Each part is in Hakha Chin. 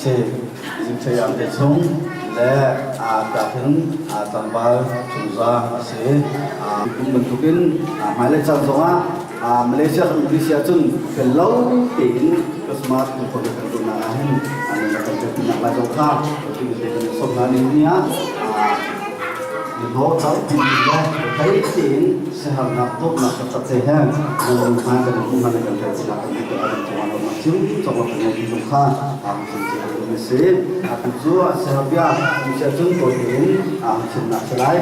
Si Zingthei te chung le aa hin tlangval chungza a si. Kum bantukin hmailei caan zongah Malaysia kan um si ahcun fel lo tein Christmas kan khon kan tuahnak ah hin an kan peknak lai zong kha ti te kan som hna ni ni ah Nihlaw cang timi le thei tein siaherhnak dawtnak taktak te he nan hna kan um hna kan tel sinak kan ti kan cungah lo ma chim chok lo kan ngai zong kha ang chim chi kan si atu cu siaherh bia sia cun tawi tein ang chimnak si lai.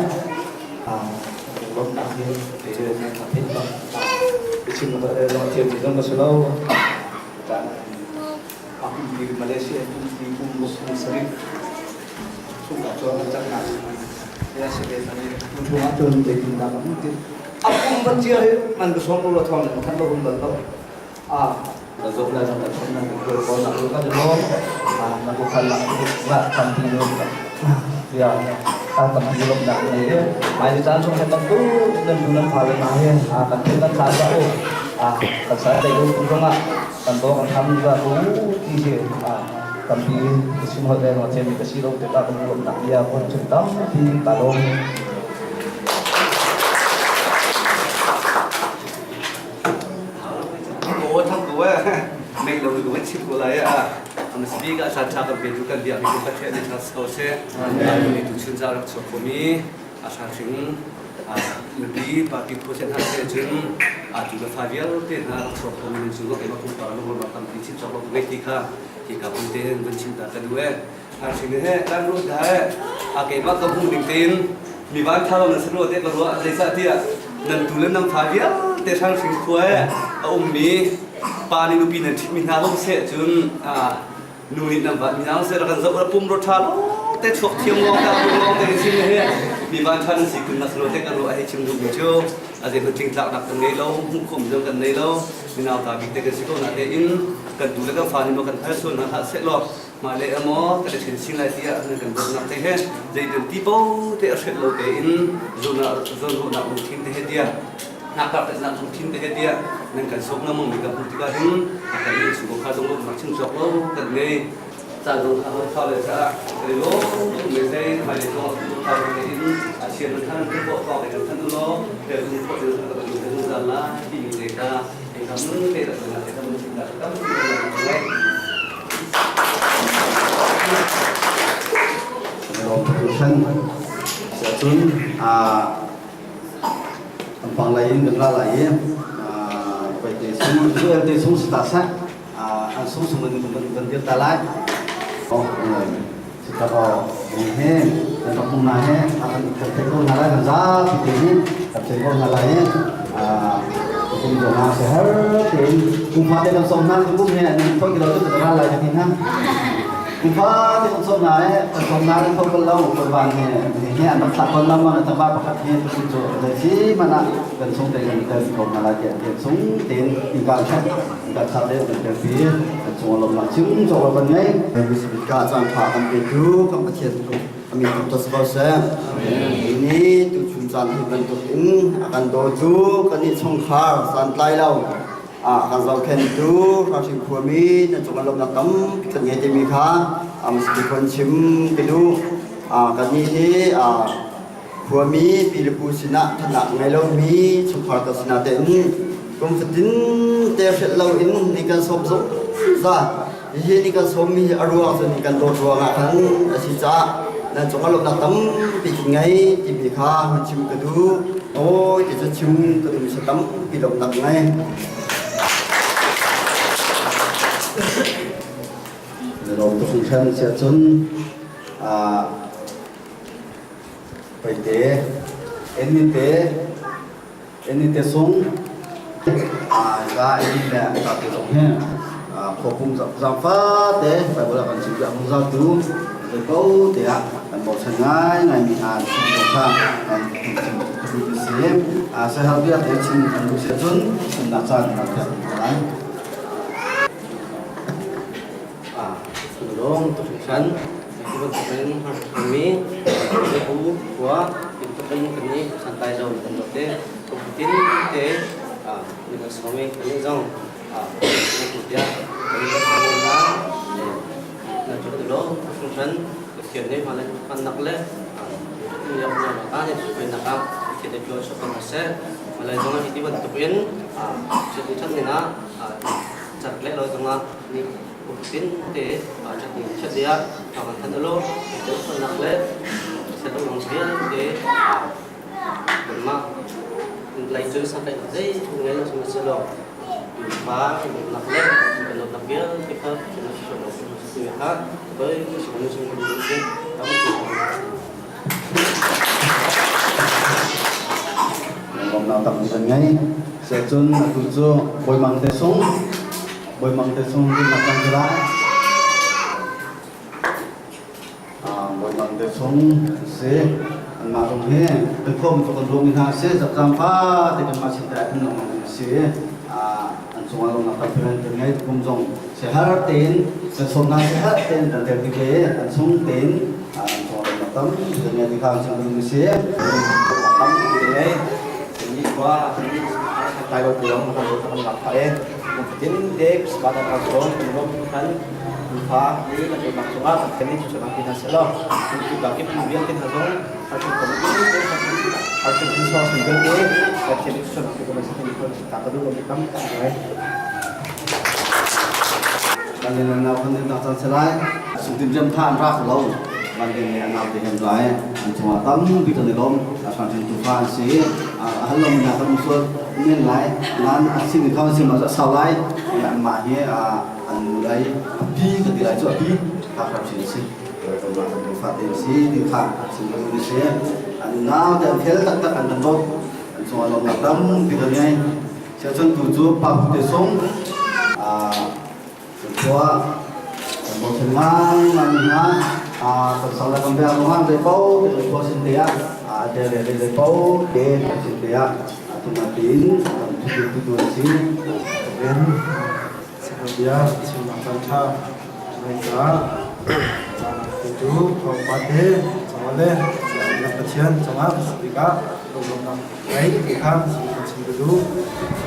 Lawmhnak hi te nan ka theih bak. Chim lo thiam mi zong ka si lo. A umpi Malaysia umpi kum ruk kum sarih chungah cun an cak hna. Ya si ve tani tu chungah cun zeitin dah kan ti. A kum va cia hi man ka som lo thong khat lo hum bal lo. A na zok lai na thon na ko ko na ko ka lo na ko khan na ko tam ti lo ya a tam ti lo na ne mai ni chan chung he tam tu nan du nan pha le na he a kan tin kan sa sa o a kan sa dai ko ku nga kan do kan tham ga ko ti he a tampi sim hol le no che mi ka si lo te ka kan lo na ya ko chim tam ti ka lo. Aw thang ko eh. Mei lo ko kan chim ko lai ah. Am speaker a chan tha kan pe tu kan biak mi tu Pathian nih thang ko seh. Amen. Tu chun za rak chuak ko mi a hra hring mipi party phu sen han se cun a tu le fa vialte hna rak chuak ko mi cu ke ma kum pa lo ma tam ti chim chok lo ngai ti kha ti ka pun te van chim ta ka du e. Hra hring he kan ru da he a ke ma ka hung ding tein mi van tha lo na sanu te ka ruah zeisa tiah nan tu le nan fa vialte hrang hring khua e a ummi pa nih nupi nan ṭhitmi hna lo seh cun nu nih nan va mi hna seh kan zoh pum ro ṭha lo te chuak thiam lawng ta pum lawng te chim he mi van ṭha nan si kun na sanu te ka ruah hei chim duh mi cu a zei hmanh tlingtlak nak kan ngei lo hmuh khawm zong kan nei lo minau ta bik te kan si ko na te in kan tu le kan fa nih maw kan hal sual hna hlah seh law mah le emaw kan i ṭhen sin lai tiah nan kan dawtnak te he zeitin ti po te a hret lo tein zawnruahnak lungthin te he tiah ngaktak lungthin te he tiah nan kan sok na mong mi kan hmuh tikah hin a kan in chung kha zong mak chim chok lo kan ngei ca zong kha hoi kha le ca kai lo me sei mai le zong kha te in a sian than tu ko ko kan than lo te tu ko te kan kan zan la ti mi te ka ei kam te da na te kam da kam Lawm cun an pang lei in kan ra lai i te sung Israel te sung si ta seh an sung sung in kan dir ta lai. Si ta ko he kan rak hmu na he kan kan thei ko hna lai kan zapi te hi kan thei ko hna lai i kum zong ah sehar tein kum fa te kan som hna kum he an thoi kilo cu kan ra lai kan hin ha kum fa te kan som hna he kan som hna kan thok bal lo kan van he he an rak thlah kon lam ma tangba pakhat he tu cu zei si mana kan sung te kan tel ko hna lai tiah tiah sung tein inka khat inka khat te kan tel pi kan chung lom nak chim chok lo kan ngei Ka caan tha kan petu kan Pathian Amin tuk tas ko seh. Ini tu chun caan hi bantuk in a kan dawtu kan i chungkhar santlai lo a kan zohkhentu hrawhring khuami na cung lawmnak tampi kan ngei timi kha am khon chim ka duh. Kannih hi khuami pilepu sinah thatnak ngei lomi chungkhar ka sinah te in kum fatin te hrelh loin ni kan sawm zungzal. Hihi ni kan sawmmi hi a ruang cu ni kan dawt ruangah khan a si caah nan cungah lawmhnak tampi ka ngei timi kha hun chim ka duh. Aw ti cu chim ka duhmi si tampi lawmhnak ngei. Na lawm tuk hringhran siah cun Paite, Enite, Enite sung ga eni le ta te zong hi khawpum zangfa te Bible ah kan chim piak zungzal tu zei ko te ah kan bochan ngai ngai mi hna chim ko kha kan chim ka si sehal bia te chim kan duh sia cun chimnak caan kan piak lai. Lawng tu hringhran cu bantukin mi bu khua bantukin kan nih santai zo kan dawt te kumtin te ni kan sawm i kan nih zong tiah kan kan na na. Kan cu lo hringhran Pathian nih hmailei hmannak le nak ah Pathian nih tluan sok hna seh. Malay zong ah hi bantuk in chiat ṭhat ning ah cat le lo zong ah ni tin te ṭhat ning chiat dih ah kan than lo nak le setong long vialte kanmah lei cu santai zei ngai lo sing se lo pa nak le nak vialte kha kha với số số Lawmnak tampi kan ngei. Cun atu cu Bawi Mang te sung Bawi Mang te sung din nak kan lai. Bawi Mang te sung si anmah zong hi kan khom cu kan ruang hna si zakzam fa te kan mah sin te kan nong si an cungah lawmnak tampi kan ngei kum zong Siaherh tein kan sawmnak siaherh tein kan tel tik le an chung tein an cawlnak tam kan ngei ti kha an chung ding si. Tam ngei ni khua kai lo tiang kan lo kan lak pha e tin te Christmas kan so kan rom kan fa ni kan lo chunga kan ni chu chang pin se lo tu ba ki phu vial tin hazong har chu ko har chu so sin te ka chen chu chang ko ma se ni ko ta ka du ko tam ta ngai Kan in nau kan in cang selai sungtim jam tha an rak lo ban den ne an nau te hen lai an chungah tam bi kan i lom a hran tu fa an si a hal lom na kan musul men lai nan a sin ni kham sim a sau lai an mah hi an nu lai a pi ka ti lai chu a pi ha kham sin si kan mah kan fa te si ti kha sin kan ni si an nau te an fel tak tak an kan dot an chungah lom na tam bi kan ngai Siacun tu cu pa te sung khua kan bochan ngai ngai hna kan sang le kan bia ngang te po te khua sin te ah te le le po te sin te ah tuna tin kan tu tu tu si Amen. Bia chimnak caan ṭha ngai ca tu thawngpate cawle Pathian cungah tikah lunglawmhnak ngei ti kha kan chim ka duh.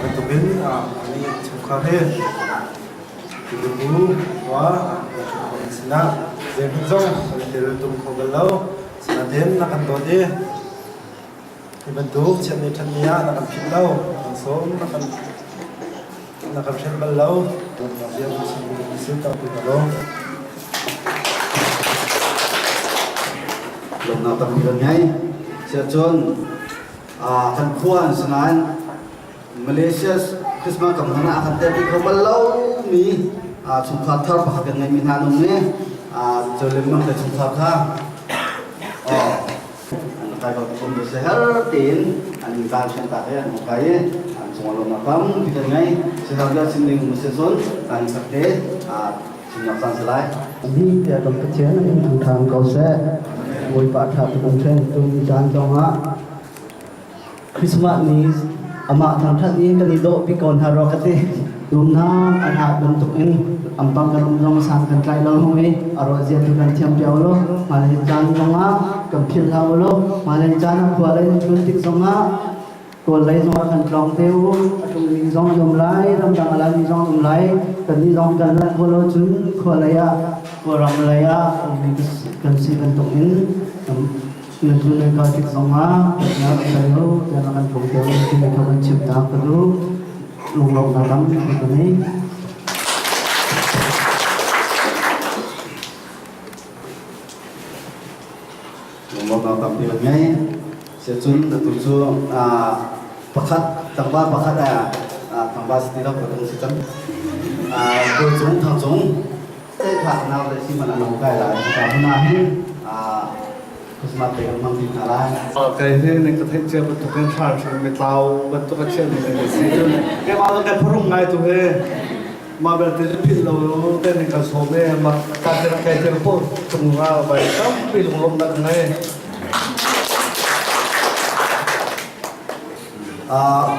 Bantukin ani chungkhar he Tilubu khua kan sinah zeihmanh zong kan i tel tum kho bal lo. Sinain na kan dawt i hi bantuk chiatni ṭhatni ah na kan philh lo, na kan sawm, na kan na kan hrem bal lo. Dawtnak bia kan chim duhmi si tampi ka lawm. Lawmnak tampi kan ngei. Siahcun kan khua an si nain Malaysia Christmas kam hna ah kan tel kho bal lo mi chungkhar thar pakhat kan ngeimi hna nung nih cu lengmang le chungkhar kha an kai ko kum se her tein an kaan hren ta he an kai i an chung lawmnak tampi kan ngei. Sihang bia chim ding um si cun kan sak te chimnak caan si lai. Ni tiah kan Pathian in thangṭhan ko seh. Bawipa ṭha tuk an ṭhen tu ni caan zongah Christmas ni amah thangṭhat i kan i dawh pi ko hna rua ka ti. Rumnak a hlah bantuk in ampang kan um zong sang kan tlai lo hung i a ruah zia tu kan thiam piao lo. Hmailei caan zongah kan philh hlah u law hmailei caan ah khua lei nan tlun tik zongah Kawl lei zongah kan tlawng te u. A tlungmi zong an um lai, ramdang a lanmi zong an um lai. Kannih zong kan lanh khawh lo cun khua lei ah Kawlram lei ah ummi kan si bantuk in nan tlun nan kal tik zongah kan kan lo tiah kan tlung te ti kha kan chim ta ka duh lunglawmhnak tampi ka ngei. Lunglawmhnak tampi kan ngei. Siacun atu cu pakhat tlangval pakhat tlangval si ti lo ka tung si cang. Kawi cung thang cung Thlak nau le si man an hong kai lai. Hika hmun ah hin Christmas te kan hmang dih hna lai. Kai hi ning ka theih cia bantuk in hran hran mitlau bantuk a chiah mi ne si cun keimah zong kai phuhrung ngai tu hi mah belte cu philh lo te ning kan sawm e mah ka kai tel po cung nga vai tampi lunglawmhnak ka ngei.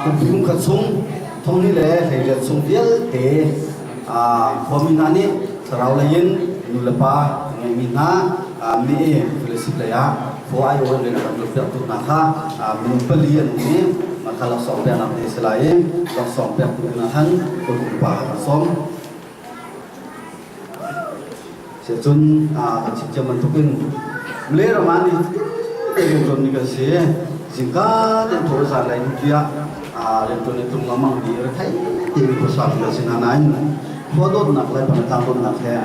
Kum kum khat chung thongli le hleiriat chung vialte khuami hna nih thlarau lei in nu le pa ngeimi hna mi fellowship lei ah khua ai awn rian a kan tuahpiaktu hna kha minung pali an um i mah kha laksawng peknak te si lai i laksawng pektu ding ah khan kum upa kha kan sawm. Cun kan chim cia bantukin le ram ah ni rianṭuan mi kan si. Zingka tein thaw zanlei tiah rianṭuan in tlung lengmang mi rethei tein khuasa mi kan si hna nain khua dawtnak le pangtlang dawtnak he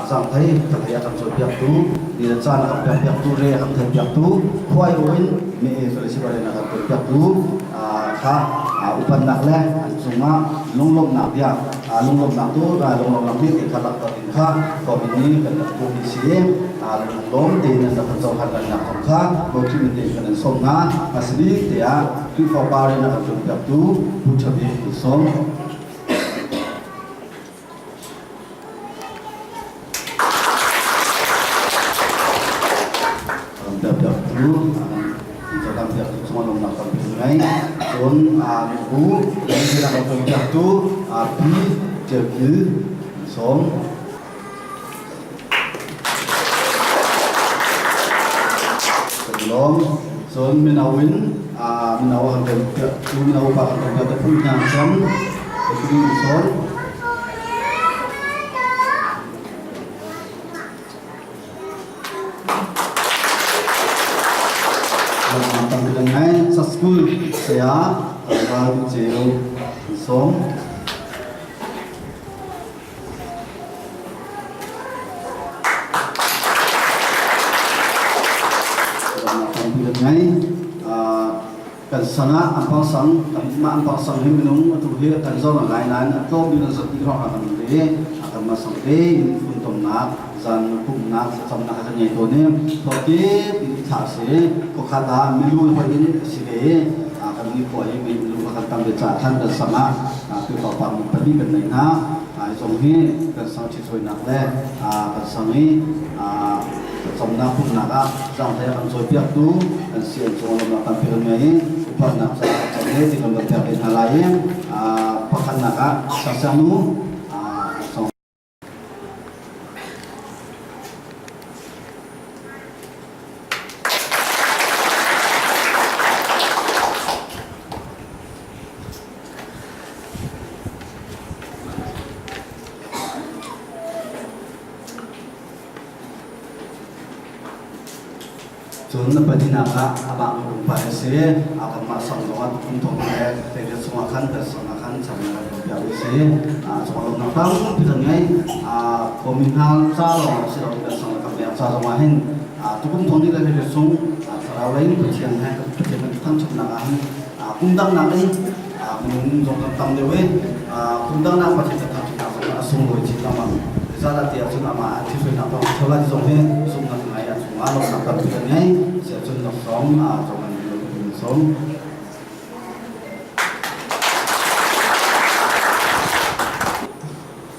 zaangthei thlei a kan cawnpiaktu, ni le caan a kan pekpiaktu, re a kan theihpiaktu, khuai in mi fellowship a kan cawnpiaktu kha upatnak le an cungah lunglawmhnak bia lunglawmhnak tu lunglawmhnak bik kha langhter ding kha khuami nih kan rak tuahmi si lunglawm tein an rak kan cohlan nak kong kha Bawkhi tein kan in sawm hna. A si bik tiah Khrihfa pa rian a kan cawnpiaktu Pu Ṭha Bik kan sawm. Piakpiaktu piakpiaktu cungah lawmnak tampi kan ngei. Cun mibu lampi kan piaktu Pi Tial Kil sawm. Kan lawm. Cun mino in mino kan piaktu mino pa kan piaktu Pu Hniang Cem sawm. Ngai sa school saya ral ceu som ngai kan sang ah an pang sang kan mah an pang sang hi minung atu hi kan zor ngai nain a tlawm in an zat dih hrawng kan ve a kan ma sang te in funtomnak zan pumnak thlacamnak kan ngei tawn i thawkip in i thlah si khuakhat ah milu hoi in si ve kan ni khua i milu kan tam ve caah khan kan sang ah Khrihfa pa pahnih kan nei hna hi zong hi kan sang ṭhichuainak le kan sang i thlacamnak pumhnak ah zaanghlei a kan cawipiaktu an si an cung lawmnak tampi kan ngei i upatnak caah cam he ti kan van pek ve hna lai i pakhatnak ah Sasiangnu Cun na pahnihnak ah amah pumpak a si. Kanmah sang zongah tukum thong le teiriat chungah khan kan sang ah khan changnak kan tuahpiak a si. Cungah lawmhnak tampi kan ngei. Khuami hna ca lawng si lo kan sang le kan pek ca zongah hin tukum thong ni le teiriat chung thlarau lei in Pathian he Pathian kan thangṭhatnak ah hin kum dangnak in minung zong kan tam deuh i kum dangnak Pathian kan thangṭhatnak zong a sunglawi chin lengmang. Zeicahtiah cun amah thihruainak thawng ṭhawla ti zong hi zumhnak ngai a chungah lawmhnak tampi kan ngei. Siahcun laksawng zong an sawm.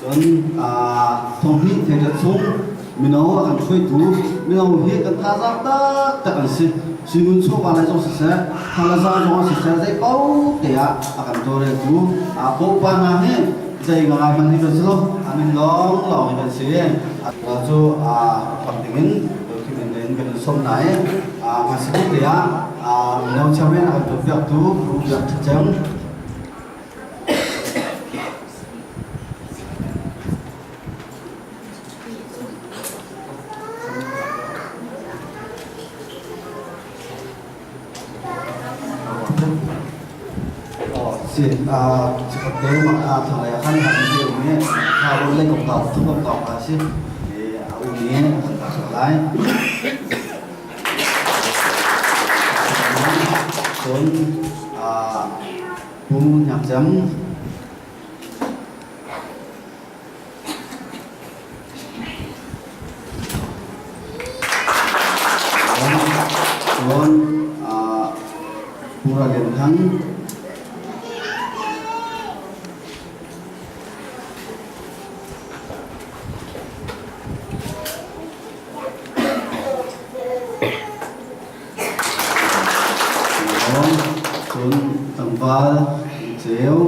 Cun thonghnih thengkhat chung mino a kan hruaitu mino hi kan thazaang taktak an si. Singun chawva lai zong siseh, thalaza zong siseh, zei paoh te ah a kan tawlreltu pa hna hi zei ngai hmanh hi kan si lo, a min lawng lawng hi kan si. Cu phak dingin document in kan in sawm hna i hmasabik te ah mino chairman a kan tuahpiaktu Pu Biak Ṭha Cem. Si chikhat te ma thlanglei ah khan han ti um i thla lei kong kau thu kong kau kha si a um i an ta sual lai. Cun Pu Hniang Cem Cun Pu Ra Lian Thang Cun tlangval Ceu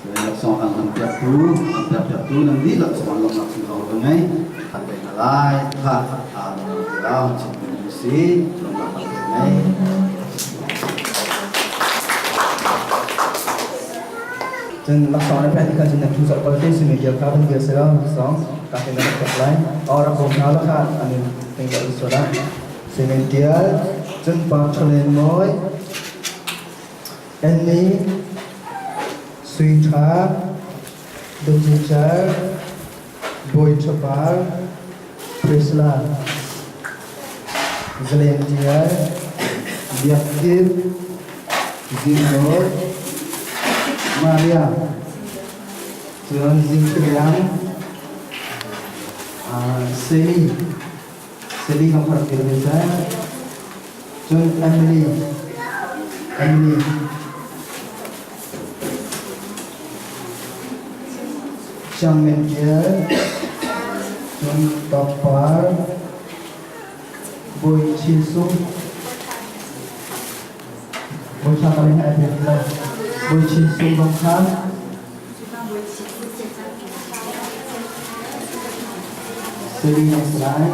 Laksawng kan kan piaktu, kan piakpiaktu nan dihlak cungah lawmhnak chung ko ka ngei. Kan pe hna lai. Kha ram chim si lawmhnak kan ngei. Cun laksawng na pek ti kha cun na thu colh ko te simi vial kha van vial selaw laksawng ka hin na rak pek lai. Or rak bawm hna law kha an in ting deuh sual ah. Simen Tial, cun Pa Thalen Mawi, Annie, Sui Tha, Benji Char, Bawi Tha Par, Priscilla, Zalen Tial, Biak Kim, Zing Dawt, Maria, cun Zing Kiliang, Sally, Sally kan phar ti ve seh. Cun Emily, Emily, Chiang Men Tial, cun Dok Par, Bawi Chin Sung, Bawi Tha Ka Ling ai pek lo. Bawi Chin Sung zong kha Sally na si lai.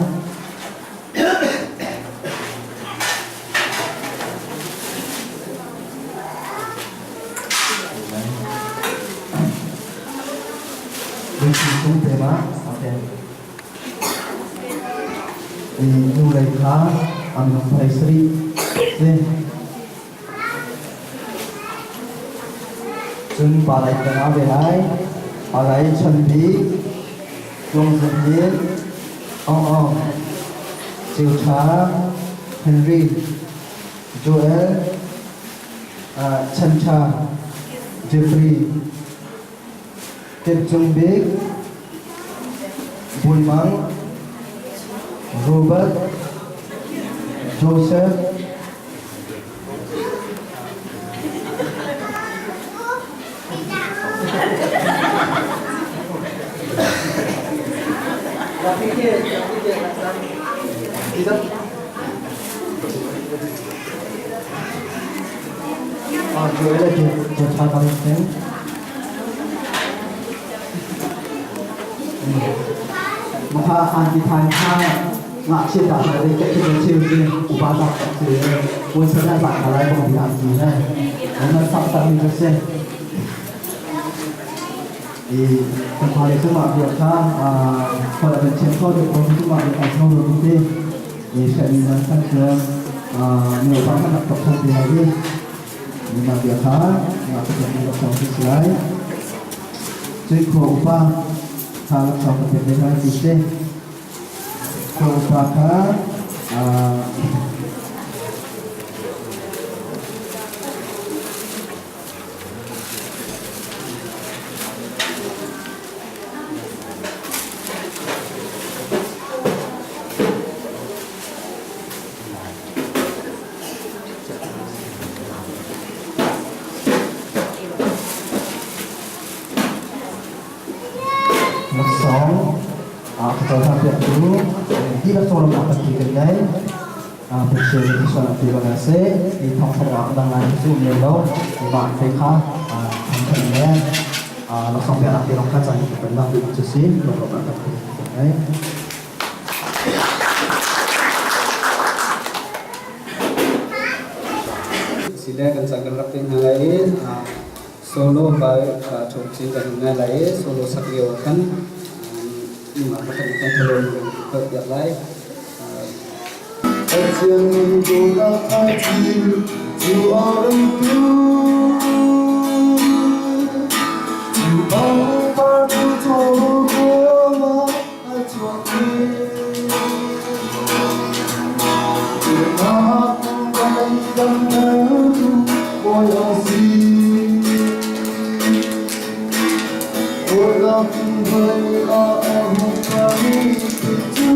Bawi Chin Sung te ma? Okay. Nu lei kha an rak thei sarih si. Cun pa lei kan ve lai. Pa lei Chan Bik, Tluang Zung Hnin, Aung Aung, Ceu Tha, Henry, Joel, Chan Tha, Jeffrey, Kep Cung Bik, Bui Mang, Robert, Joseph, Joel le Joshua kan sing. Maka anti than kha ngakchia ta sa le ke ke cheu si upa tak tak si wan sa da tak lai bong bi an ti na nan sak tak ni se i kan pha le chuma bi kha a kho la chen kho de ko chuma bi a chho ro ti i sha ni nan sak che a ne pa kha tak tak ti lai bi ni ma bi kha nga ka ti rak song si lai cui kho upa kha rak song ka pe lai ti se kho upa kha Laksawng a ka cohlang piaktu dihlak cawlawm a kan ti kan ngei. Pathian nih thluachuah pe ko hna seh. Hi thawngthanhnak dang ngai cu um lem lo. Mah te kha thawngthanh le laksawng peknak te lawng kha caan kan lak duh cu si. Lawmhnak kan ngei. Sile kan caan kan rak te hna lai i solo by Thawng Cin kan ngai lai i solo sak lio ah khan nungak pakhat nih kan thalon kan kholh piak lai. Pathian dawtnak a thil cu a ram tu cu pangpar tu caw a chuak Nak vai damtertu bawi a si. Dawtnak vai ah a hung kami cu.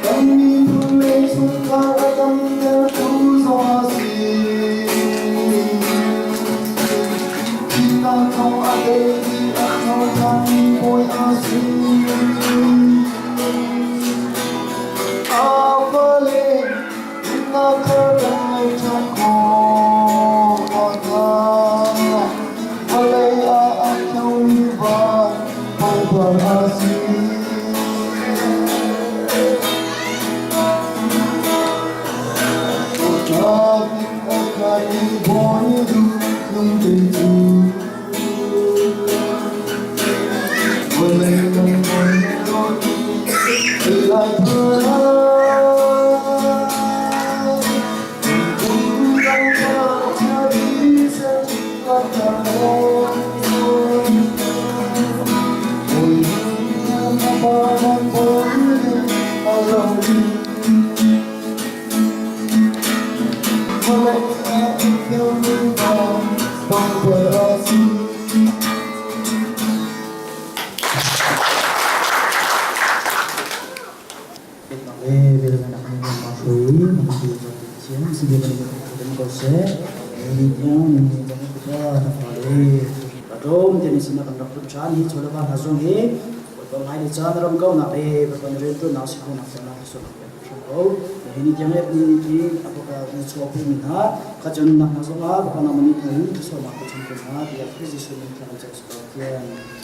Kan miphun le chungkhar a damtertu zong a si. Thihnak thong a tei i a tho ṭhanmi bawi a si. A fale nunnak thar kan ngei ṭhan khawh nakhnga vawlei ah. Lai bawi duh nung te cu. Vawlei kan bawi roti lai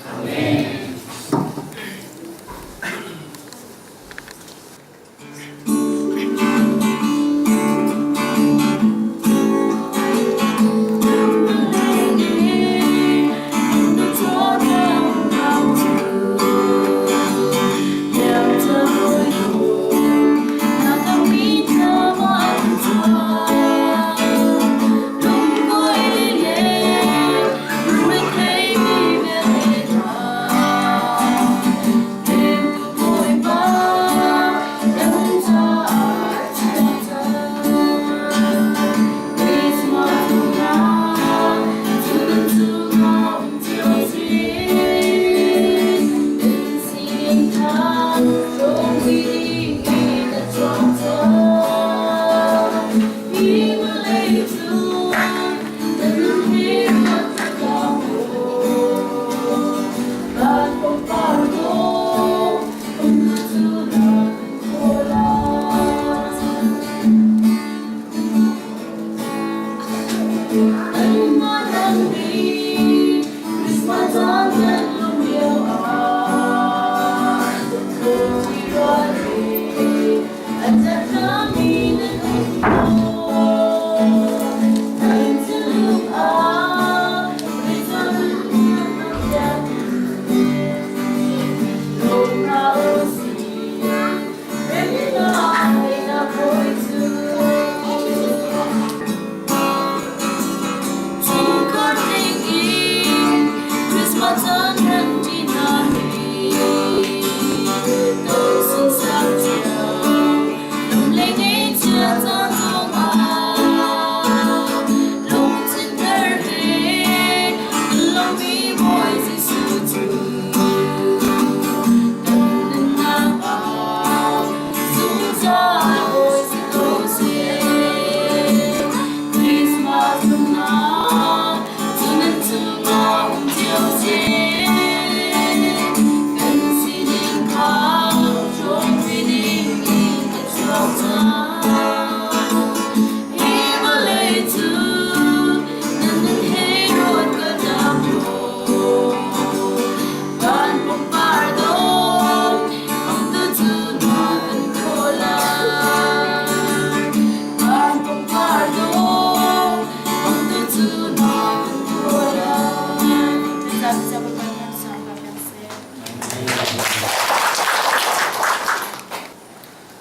Amen.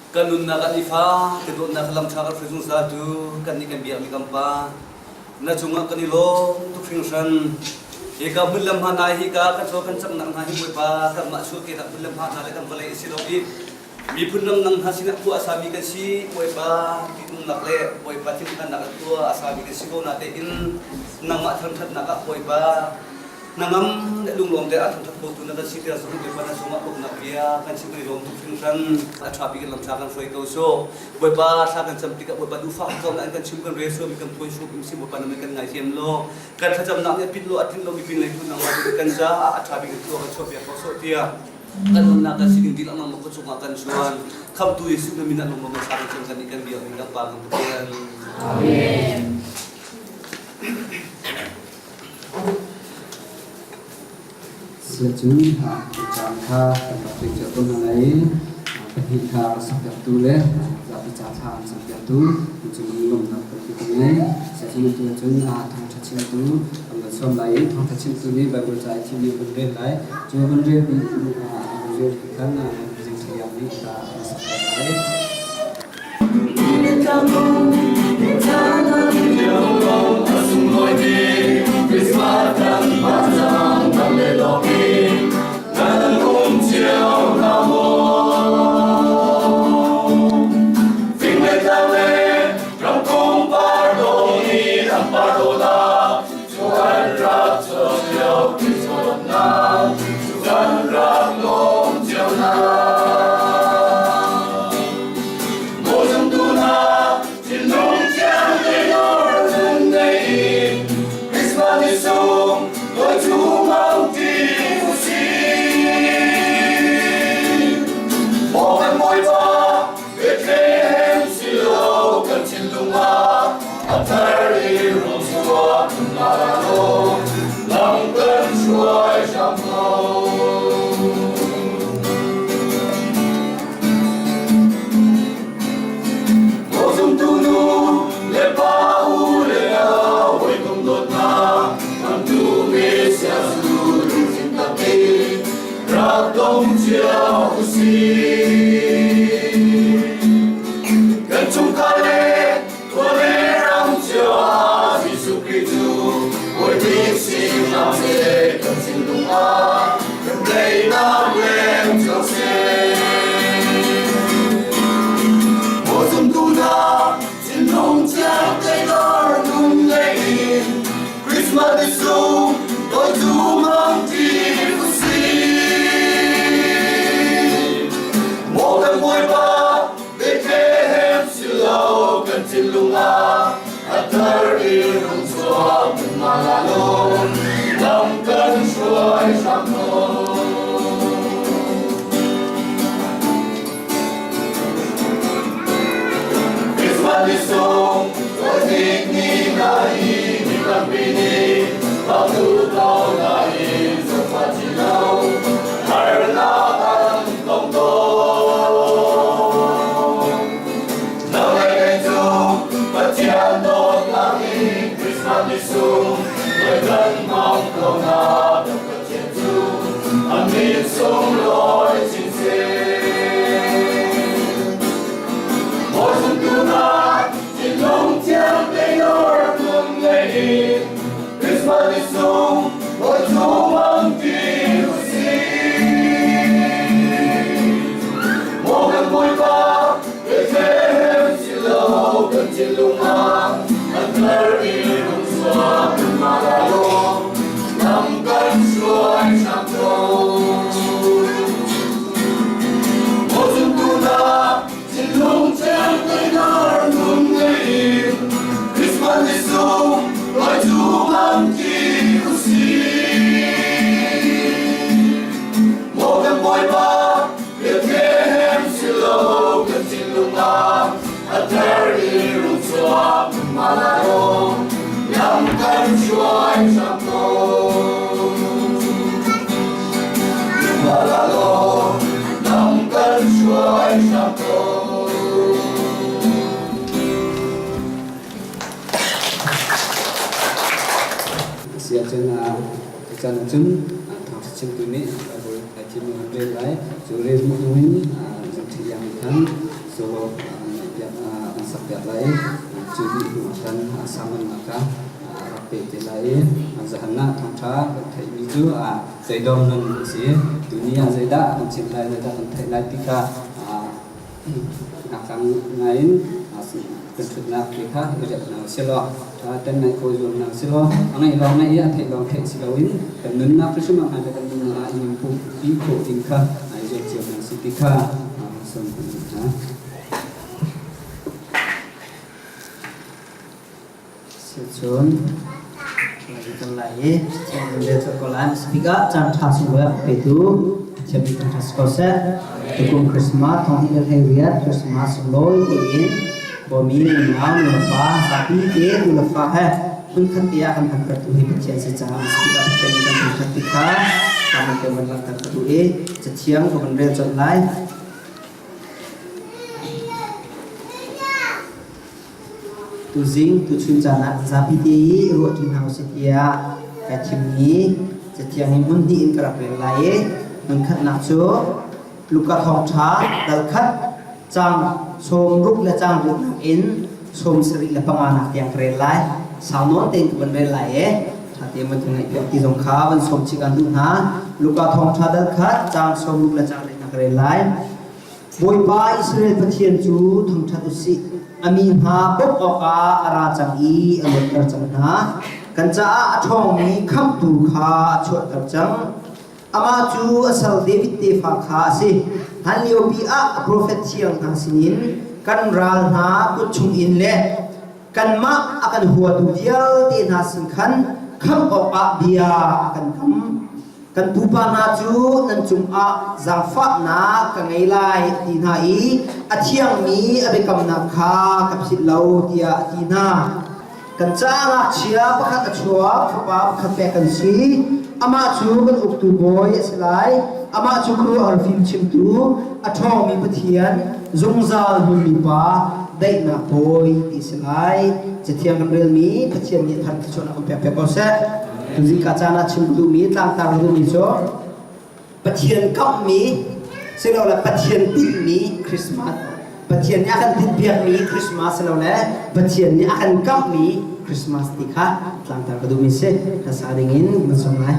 Kan nunnak ah nifa ka dawtnak lam ṭha kan hruai zungzal tu kan nih kan biakmi kan Pa na cungah kan i lawm tuk hringhran. Hika hmun le hma hna hika kan chaw kan caknak hna hi Bawipa kanmah chuahkehnak hmun le hma hna le kan vawlei a si lo i miphun ramdang hna sinah khua a sami kan si. Bawipa tihnungnak le Bawipa thinphannak ah khua a sami kan si ko natein nangmah thangṭhatnak ah Bawipa hnangam le lunglawm te ah thangṭhat khotu na kan si tiah zong Bawipa na cungah uknak bia kan chim kan i lawm tuk hringhran. A ṭha bik in lamṭha kan hruai ko sawh. Bawipa thla kan cam tikah Bawipa duhfak ko na an kan chim kan rel sual mi kan phuan sual mi si Bawipa na kan ngaithiam law kan thlacamnak nih a pit lo a tlinh lo mi pin lei tu nangmah tu kan caah a ṭha bik in khua kan chuah piak ko sawh tiah kan nunnak kan sining dihlak nangmah ka cungah kan chuan khamtu Jesuh na min ah lungmang kan sang cun kan nih kan biak ning kan pa kan Pathian. Amen. Siacun caan kha kan rak pek cio ko hna lai i pahnih kha rak sakpiaktu le zapi ca thla an campiaktu an cung lawmhnak tampi ka ngei. Cun atu ahcun thawngṭha chimtu kan van sawm lai i thawngṭha chimtu nih Baibal ca i thimmi a vun rel lai. Cu a vun rel dih a vun rel dih khan Zing Sayang nih hla a sak lai. Siahcun tuchan ahcun thawngṭha chimtu nih Bible ai thim an rel lai. Cu rel hnu in zungṭhi liang nih khan solo an sak piak lai i cu dih hnu ah khan sermonnak kha rak pe te lai i zahan ah thawngṭha kan theihmi cu zeidawm nun a si. Tuni ah zeidah kan chim lai, zeidah kan theih lai ti kha Ngakchang ngai in kan ṭhutnak te kha i riap hna usih law ṭha ten ngaih kho zuam hna usih law a ngaih lawng ngaih i a theih lawng theih si loin kan nunnak hrimhrim ah kan nunnak ah i pumpi khawh ding kha i zuam cio hna usih ti kha sawm kan duh hna. Sicun kan lai i rel ko lai. Speaker caan ṭha sunglawi a petu Pathian mi thangṭhat si ko seh. Tukum Christmas thong hi hlei riat Christmas sunglawi tiin bawmi unau nulepa zapi te nulefa he hmunkhat te ah kan hmantertu hi Pathian si caah speaker Pathian mi kan thangṭhat ti kha kan te van langhter ka duh i cathiang ka van rel colh lai. Tuzing tuchun caan ah zapi te i ruahṭi hna usih tiah kai thimmi cathiang hi hmun hnih in ka rak rel lai i hmun khatnak cu Luka thawngṭha dal khat caang 60 le caang ruknak in 75 nak tiang ka rel lai. Sau nawn tein ka van rel lai i ṭha tein van ka ngaihpiak ti zong kha van sawm chih kan duh hna. Luka thawngṭha dal khat caang 60 le caang riatnak ka rel lai. Bawipa Israel Pathian cu thangṭhat u sih. A mi hna bawmh awkah a ra cang i a luatter cang hna. Kan caah a ṭhawngmi khamhtu kha a chuahter cang. Amah cu a sal David tefa kha a si. Hlanliopi ah a profet thiang hna sinin kan ral hna kut chungin le kanmah a kan huatu vialte hna sin khan khamh awkah bia a kan kam. Kan pupa hna cu nan cungah zaangfahnak ka ngei lai a ti hna i a thiangmi a biakamnak kha ka philh lo tiah a ti hna. Kan caah ngakchia pakhat a chuak, fapa pakhat pek kan si. Amah cu kan uktu bawi a si lai. Amah cu khuaruahhar fimchimtu, a ṭhawngmi Pathian, zungzal hmunmi Pa, daihnak bawi ti si lai. Cathiang kan relmi Pathian nih thar thluachuahnak kan pek piak ko seh. Tuzing ka caan ah chim ka duhmi, tlangtar ka duhmi cu Pathian kamhmi silole Pathian tinhmi Christmas Pathian nih a kan tinhpiakmi Christmas silole Pathian nih a kan kamhmi Christmas ti kha tlangtar ka duhmi si. Hlasa dingin kan sawm lai.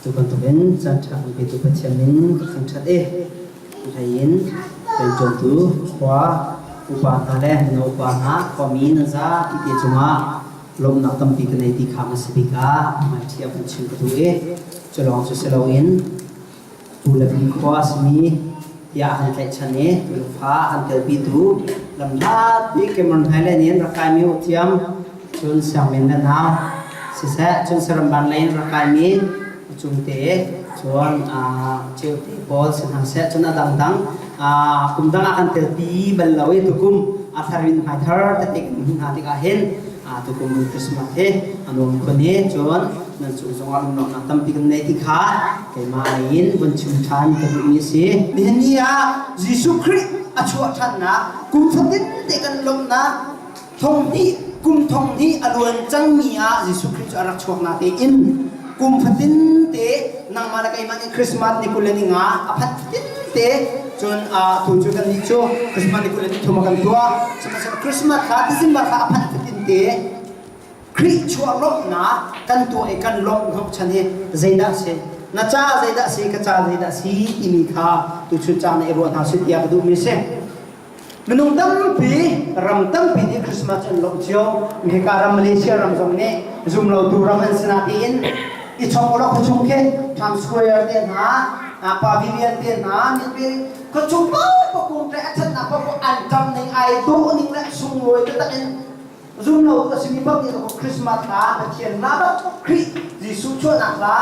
Cu bantukin caanṭha kan petu Pathian min ka thangṭhat i hlei in rianṭuantu khua upa hna le mino upa hna khuami nan zapi te cungah lawmhnak tampi ka nei ti kha hmasa bik ah hmaithiam kan chim ka duh i cu lawng cu si loin pu le pi khua a simi tiah an tlaihchan i tufa an telpitu lamhlat bik Cameron Highland in rak kaimi uthiam cun Siangmin le nau siseh cun Saramban lei in rak kaimi cungte cun ceute pawl si hna seh cun a dangdang. Kum dang ah kan telpi bal lo i tukum a thar in hmai thar tete kan hmuh hna tikah hin tukum Christmas hi a nuam khun i cun nan cung zongah lunglawmhnak tampi kan nei ti kha keimah lei in vun chim ṭhan ka duhmi a si. Nihin ni ah Jesuh Khrih a chuah ṭhannak kum fatin te kan lawmhnak thong hnih kum thong hnih a luan cangmi ah Jesuh Khrih cu a rak chuak na tein kum fatin te nangmah le keimah nih Christmas ni 20 le ni nga a phanh fatin te cun tu cu kan nih cu Christmas ni 20 le ni thum a kan tuah. Sihmanhsehlaw Christmas thla December thla a phanh fatin te Khrih chuah lawmhnak kan tuah i kan lawmh hnawhchan hi zeidah a si? Na ca zeidah a si, ka ca zeidah a si timi kha tuchun caan ah i ruah hna sih tiah ka duhmi a si. Minung tampi, ram tampi nih Christmas an lawmh cio. Hika ram Malaysia ram zong nih zumlotu ram an si nain i chong ulaw khuachung khi Times Square te hna, Pavilion te hna, mipi khuachung paohpaoh kung ṭe a ṭhatnak paohpaoh an ṭam ning ai dawh ning le sunglawi taktak in zumlotu a simi paoh nih Christmas hla Pathian hla bak Khrih Jesuh chuahnak hla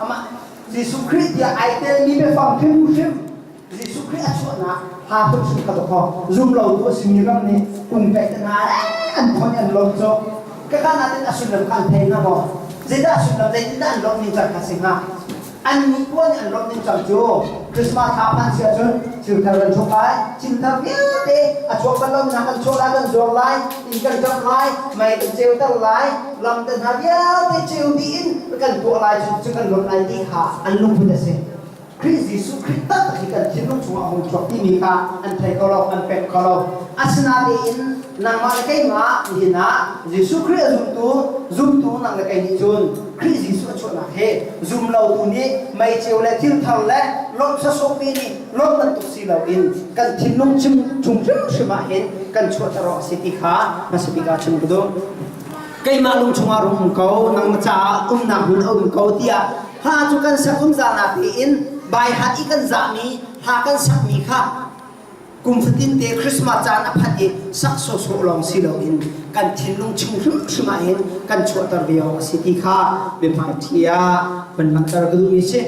amah Jesuh Khrih tiah ai telmi biafang hrimhrim Jesuh Khrih a chuahnak ha hrimhrim kha dawkaw zumlotu a simi ram nih kum pek te hna an khon an lawm cu ka kan ah a sullam kha an thei hnga maw? Zeidah a sullam zeitindah an lawmh ning cang kha si hnga? An nih puan an lawmh ning cang cu Christmas thla phan si ahcun thil thar kan chuak lai, thil thar vialte a chuak bal lomi hna kan chuah lai, kan zuar lai, inn kan ṭamh lai, mei kan ceuter lai, lam te hna vialte ceu dih in kan tuah lai cu cu kan lawmh lai ti kha an lungput a si. Khrih Jesuh Khrih taktak hi kan thinlung chungah a hung chuak timi kha an thei kho lo, an pek kho lo. Asinain nangmah le keimah nihin ah Jesuh Khrih a zumtu, zumtu nang le kei nih cun Khrih Jesuh a chuahnak hi zum lotu nih meiceu le thil thar le lawmh sawsawhmi nih lawmh bantuk si loin kan thinlung chim chung hrimhrim ah hin kan chuahter awk a si ti kha hmasa bik ah chim ka duh. Keimah lung chungah rung um ko, nang na caah umnak hmun a um ko tiah hla cu kan sak zungzal na tein baihat i kan zahmi hla kan sakmi kha kum fatin te Christmas caan a phanh i sak sawhsawh lawng si loin kan thinlung chung hrimhrim ah hin kan chuahter ve awk a si ti kha biahmaiṭhi ah van langhter ka duhmi si.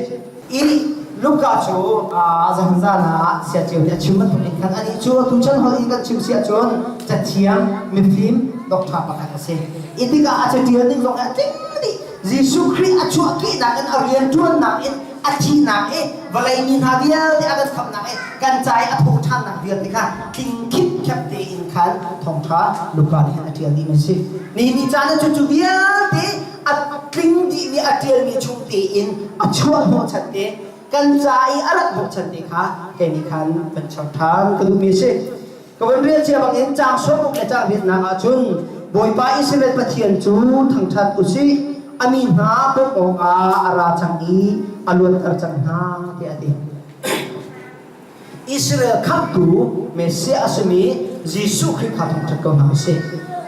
I Luka cu zan ah siaceu nih a chim bantuk in khan anih cu tuchan holh in kan chim si ahcun cathiang mifim doctor pakhat a si. I tikah a catial ning zong a tling dih. Jesuh Khrih a chuahkehnak in a rianṭuannak in a thihnak i vawlei mi hna vialte a kan khamhnak i kan ca i a thawhṭhannak vialte kha tling khipkhep tein khan thawngṭha Luka nih hin a ṭial dihmi a si. Nihin ni caan ah cucu vialte a tling dihmi a ṭialmi chung tein a chuah hnawhchan te kan ca i a rat hnawhchan te kha kei nih khan kan char ṭhan ka duhmi a si. Ka van rel cia bangin caang sawmruk le caang riatnak ahcun Bawipa Israel Pathian cu thangṭhat usih, a mi hna bawmh awkah a ra cang i a luatter cang hna tiah a ti. Israel khamhtu Messiah a simi Jesuh Khrih kha thangṭhat ko hna usih.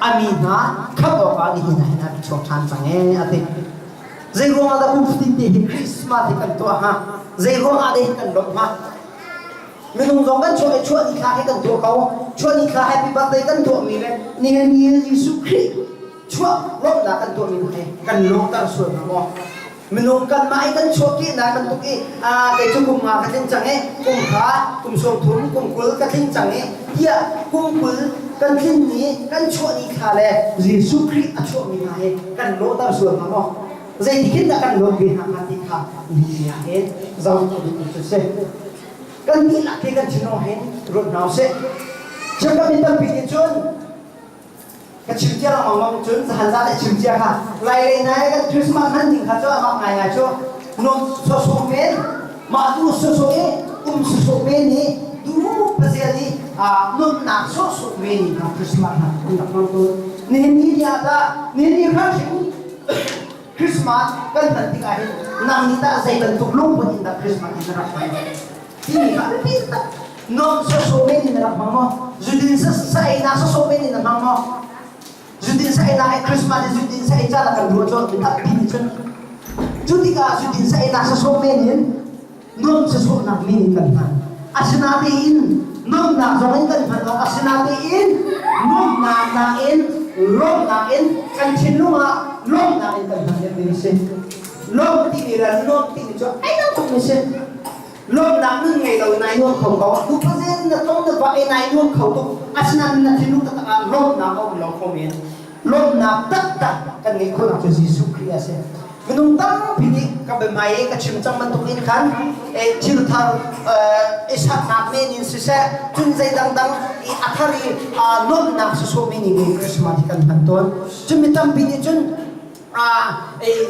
A mi hna khamh awkah nihin ah hin a chuak ṭhan cang ee a ti. Zei ruangah dah kum fatin te hi Christmas hi kan tuah hnga? Zei ruangah dah hin kan lawmh hnga? Minung zong kan chuah i chuah ni thla hi kan tuah ko. Chuah ni thla happy birthday kan tuahmi le nihin ni Jesuh Khrih chuah lawmhnak kan tuahmi hna hi kan lawhter sual hna maw? Minung kanmah i kan chuahkehnak bantuk i kei cu kum nga ka tling cang i kum kha kum 30 kum 20 ka tling cang i tiah kum 20 kan tlin ni kan chuah ni thla le Jesuh Khrih a chuahmi hna hi kan lawhter sual hna maw? Zeitik in dah kan lawh ve hna hnga ti kha ni ah hin zoh a duhmi cu si. Kan dihlak hi kan thinlung hin ruat hna usih. Cheukhat mi tampi nih cun ka chim cia lengmang cun zahan zan ah chim cia kha lai lei nai kan Christmas hman ding kha cu amak ngai ngai cu nuam sawsawh men mah tu sawsawh i um sawsawh men i du pazel i nuamnak sawsawh men i Christmas hna kan rak hmang tawn. Nihin ni ni ah dah nihin ni hram Christmas kan hman tikah hin nang nih tah zei bantuk lungput in dah Christmas hi na rak hman? Timi kha biapi tak. Nuam sawsawh men in na rak hmang maw? Zudin sa sa einak sawsawh men in na hmang maw? Zudin sa einak i Christmas i zudin sa ei caan ah kan ruah cu mi tampi nih cun cu tikah zudin sa einak sawsawh men in nuam sawsawhnak men in kan hman. Asinain nuamnak zong in kan hman awk asinain nuamnak nakin lawmhnak in kan thinlung ah lawmhnak in kan hman deuh ding a si. Lawmh timi le nuamh timi cu ai dang tukmi si. Lawmhnak nun ngei lo nai nuam kho ko. Nupazen na tong na va e nai nuam kho tuk. Asinain na thinlung taktak ah lawmhnak a um lo kho men. Lawmhnak taktak kan ngeih khawhnak cu Jesuh Khrih a si. Minung tampi nih ka biahmai i ka chim cang bantuk in khan thil thar i saknak men in siseh cun zei dangdang i a thar i nuamhnak sawsawh men in Christmas hi kan hman tawn. Cun mi tampi nih cun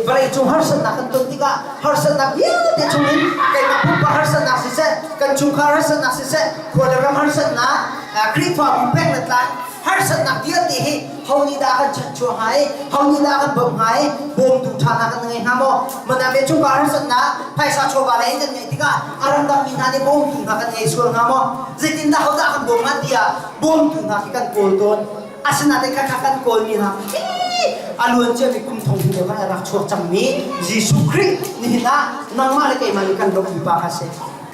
vawleicung harsatnak kan ton tikah harsatnak vialte chungin keimah pumpak harsatnak siseh kan chungkhar harsatnak siseh khua le ram harsatnak Khrihfabu peng le tlang harsatnak vialte hi ho nih dah kan chanhchuah hnga i ho nih dah kan bawmh hnga i bawmtu ṭha hna kan ngei hnga maw? Mana me chungkhar harsatnak phaisa chawva lei kan ngeih tikah a ramdang mi hna nih bawmtu hna kan ngei sual hnga maw? Zeitindah hodah kan bawm hnga tiah bawmtu hna khi kan kawl tawn. Asinain khakha kan kawlmi hna khi a luan ciami kum thong hnih lio khan a rak chuak cangmi Jesuh Khrih nihin ah nangmah le keimah nih kan lawmhmi pa kha a si.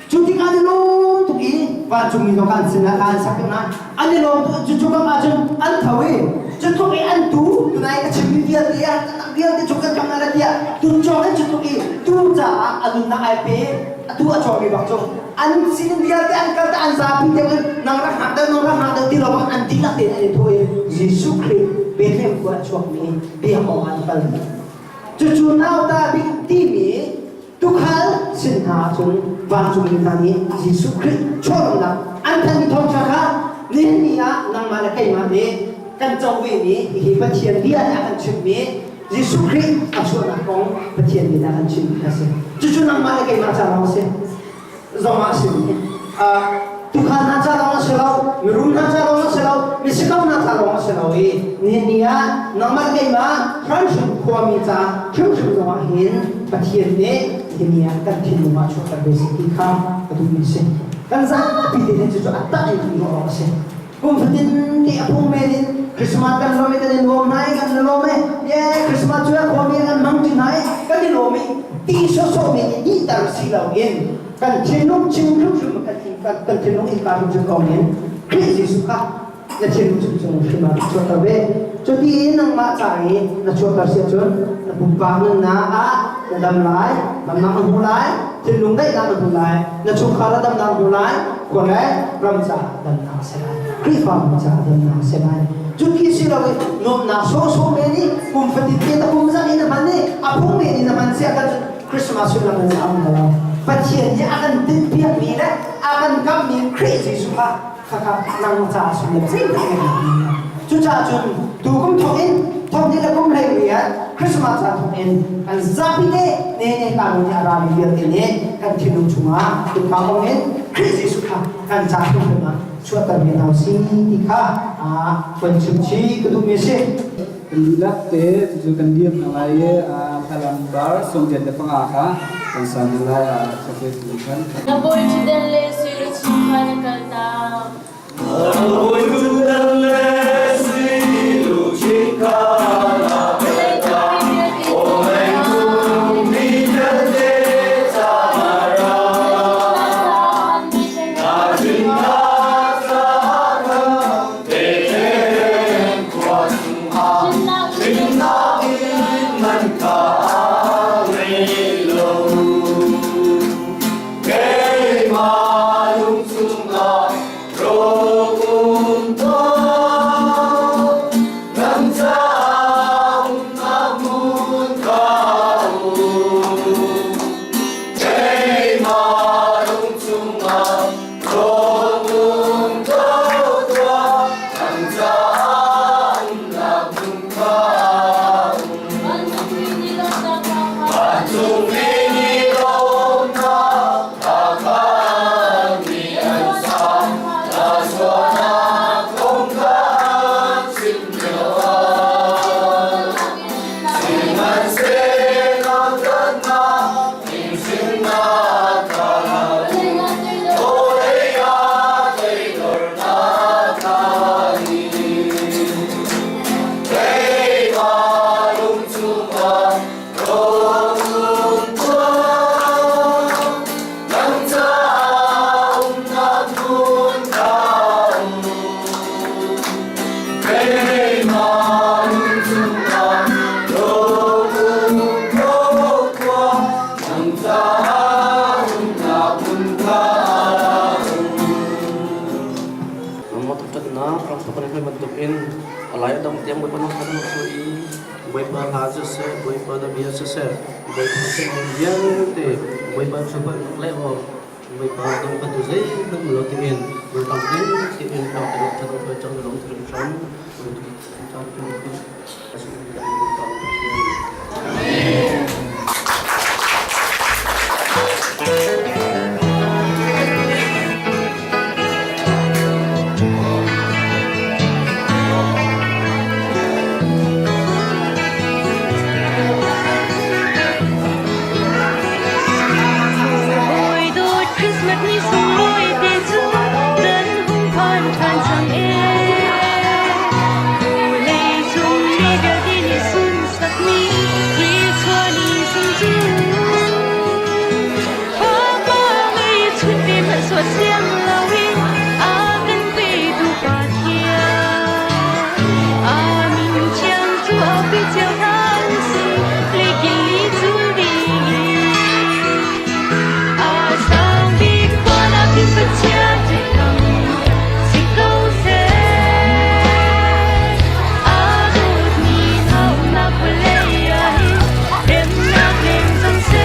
Cu tikah an i lawm tuk i vancungmi zong kha an sinah kha an sak hna. An i lawm tuk cu kam ah cun an tho i cu tluk i an tu tunai ka chimmi vialte ah vialte cu kan kam na tiah tuncawng in cu tluk i tu caah a nunnak ai pe atu a cawmi bak cu an sin vialte an kal ta an zapi te in nang rak hngak deuh nang rak hngak deuh ti lo bang an dihlak tein an i thaw i Jesuh Khrih Bethlehem khua a chuakmi biak awk an kal. Cucu nauta bik timi Tuukhal sin hna ahcun vancungmi hna nih Jesuh Khrih chuahramnak an thanhmi thawngṭha kha nihin ni ah nangmah le keimah nih kan co vemi hihi Pathian bia nih a kan chimhmi Jesuh Khrih a chuahnak kong Pathian nih a kan chimhmi a si. Cucu nangmah le keimah ca lawng a si. Zong ah a simi. Tuukhal hna ca lawng a si lo, mirum hna ca lawng a si lo, misiko hna ca lawng a si lo i nihin ni ah nangmah keimah hranhrim khuami ca hrimhrim zongah hin Pathian nih nihin ni ah kan thinlung ah chuahter ve si ti kha ka duhmi a si. Kan zapi te hin cucu a tak in kan ruah awk a si. Kum fatin te a phung men in Christmas kan lawm i kan i nuam hna i kan i lawm i ye Christmas cu a khuami kan hmang ṭi hna i kan i lawm i ti sawsawh men i nihter si loin kan thinlung chim hrimhrim kan kan thinlung innka hrimhrim kong in Khrih Jesuh kha na thinlung chung chung hrim ah chuahter ve. Cuti in nangmah ca i na chuahter si ahcun na pumpak nunnak ah na dam lai, damnak na hmu lai, thinlung daihnak na hmu lai, na chungkhar ah damnak na hmu lai, khua le ram caah damnak a si lai, Khrihfabu caah damnak a si lai. Cuti si lo in nuamhnak sawhsawh men i kum fatin te na kum zang in na hman i a phung men in na hman si ahcun Christmas sullam in a um lo. Pathian nih a kan tinhpiakmi le a kan kamhmi Khrih Jesuh kha khakha nang caah sullam zeihmanh a ngei lo. Cucaah cun tu kum thawk in thawk ni le kum hlei rian Christmas caan thawk in kan zapi te ne ne ka nu nih a rami vialte nih kan thinlung chungah innka ong in Khrih Jesuh kha kan ca hrimhrim ah chuahter ve hna usih ti kha kan chim chih ka duhmi a si. Kan dihlak te cucu kan dir hna lai i Falam bar 95 kha kan sa hna lai a tu khan. Na bawi ṭhutdan le sui luchin kha na kaltak. Na bawi ṭhutdan le sui luchin kha na kaltak. Vawleicung mi vialte caah ra. Na dinnak caah khan Bethlehem khua chungah hrimhnak in man kha ngei lo. Keimah lung chungah rawk um tuah, nan caah umnak hmun kha um. Keimah lung chungah rawk um tuah, nan caah umnak hmun kha um. Vancungmi nih lawmhnak hla kha mi an sa, na sualnak kong kha an chim lio ah. Sihmanhsehlaw dawtnak hrimhrimnak kha vawlei ah toidornak kha Keimah lung chungah rawk um tuah, nang caah umnak hmun kha um. Keimah lung chungah rawk um tuah, nang caah umnak hmun kha. bantuk in a lai a dong tiang Bawipa nung khan su i Bawipa hla siseh, Bawipa na bia siseh, Bawipa thilmi vialte Bawipa cu le aw Bawipa dong kan tu zeihmanh lo tiin Bawipa ding tein thawng kan that kan cang lom thrim hram. Amen. Christmas ni sunglawi te cu kan hung phan ṭhan cang ee. Vawlei cung mi vialte nih sunsakmi Khrih chuah ni sung cu. Fapa ngei chun ve hmanh suah siang loin a kan petu Pathian. A min thiang cu aupi cio hna usih, leikil li cul ding in. A sang bik van ah khin Pathian dikam si ko seh. A dawtmi hna umnak vawlei ah hin remnak leng cang seh.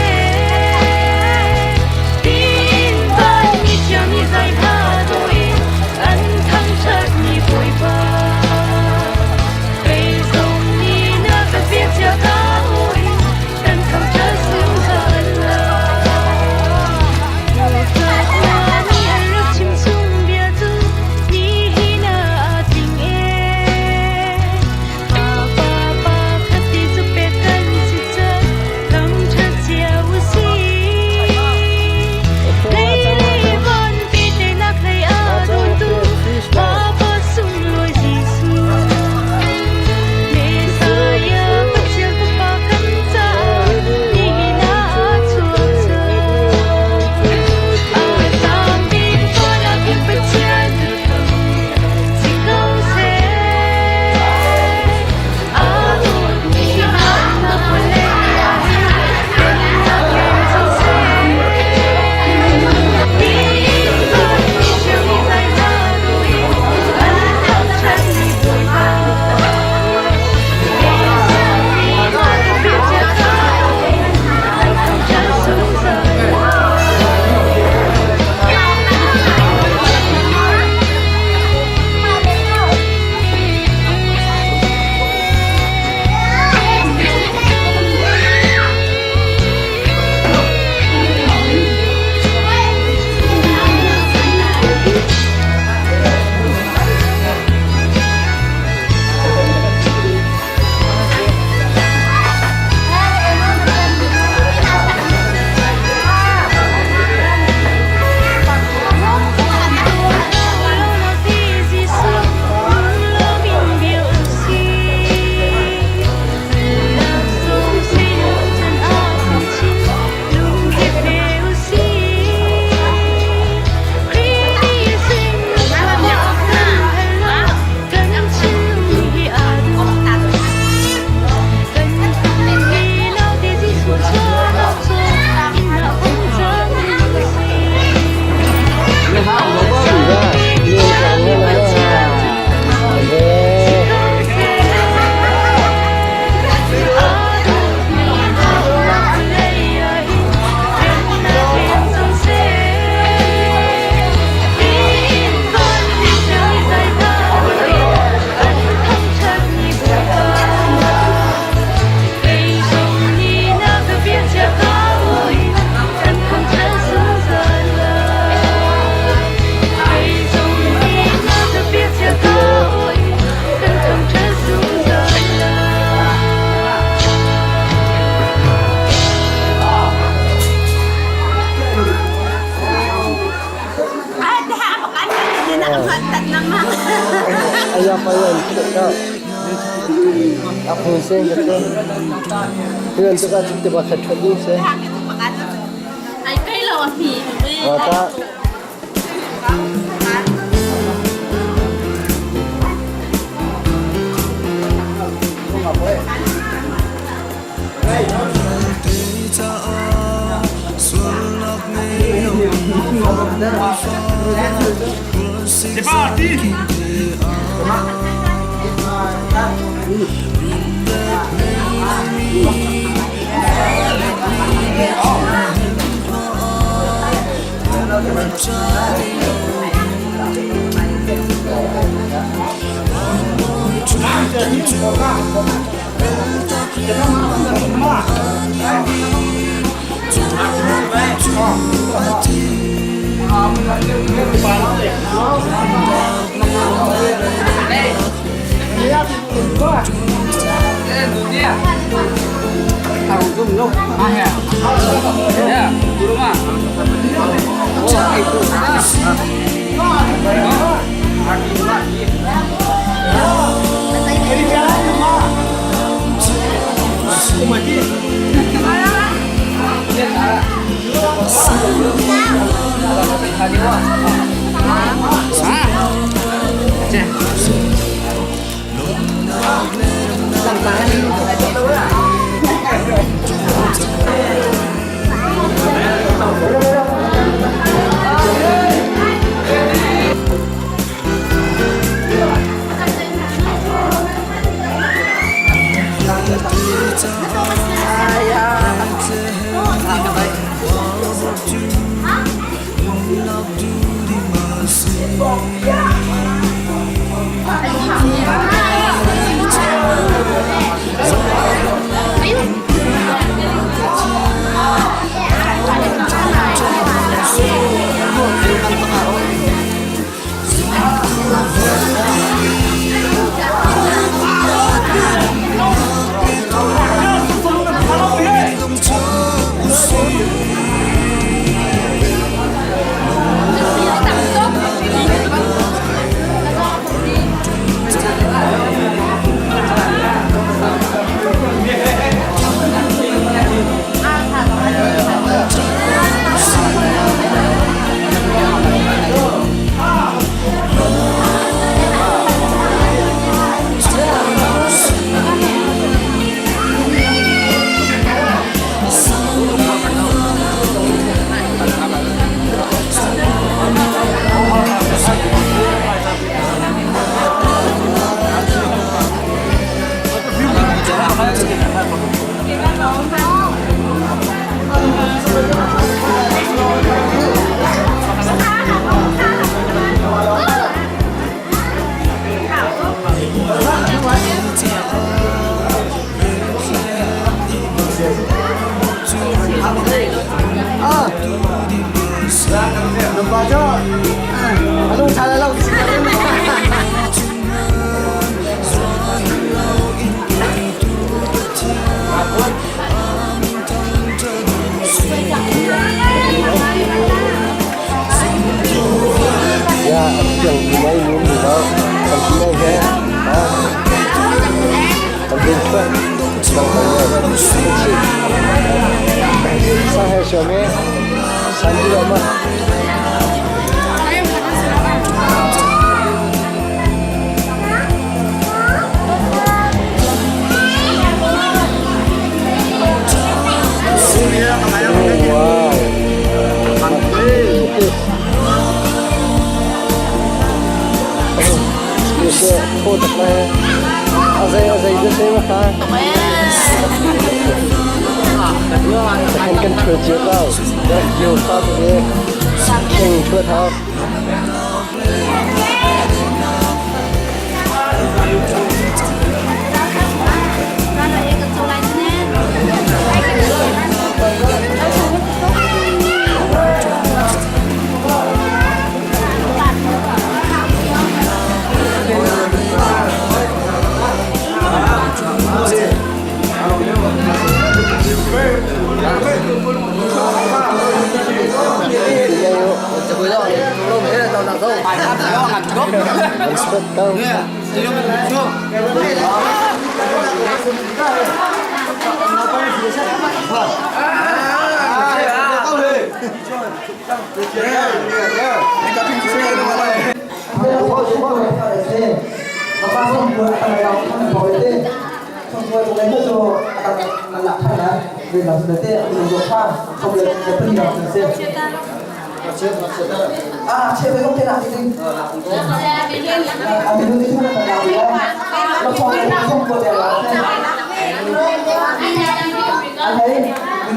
Tiin vanmi thiang nih zai hna dawh in an thangṭhatmi Bawipa. Kei zong nih na ka piak cia ka in kan thangṭhat zungzal lai. Hna nih an rak chim chung bia cu nihin ah aa tling ee. Pa pa pa khat ti cu pek kan si cang, thangṭhat cia u sih. Lei lei van pi te nak hlei a dawntu Bapa sunglawi Jesuh. Messiah Pathian Fapa kan caah nihin ah a chuak cang. A sang bik van ah khin Pathian biakam si ko seh. A dawtmi dawtnak vawlei ah hin remnak leng cang seh. Nihin van mi thiang mi zai hna duh in an thangṭhatmi Bawipa.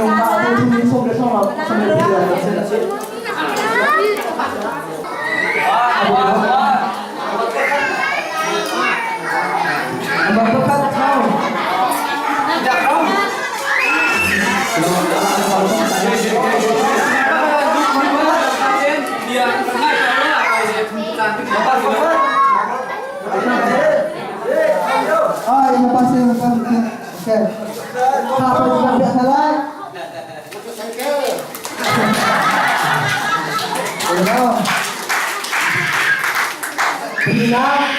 Minung pa te thum in som le som som le Number pakhat thau. Ay, napasa yung Okay. Kapag na Ano? Pina.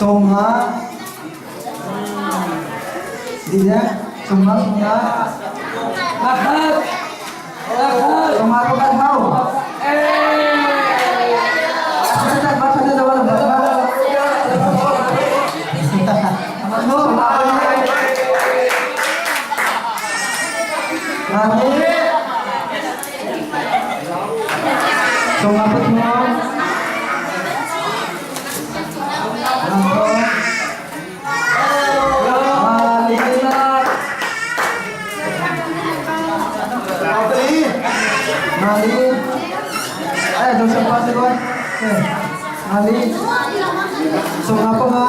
Sawmnga. Dia, sawmnga, sawmnga. Pakhat. Pakhat. Sawmnga pakhat hau. Sawmnga pathum. Mali. Eh, dosa pa si Boy. Eh, Mali. Sawmnga panga.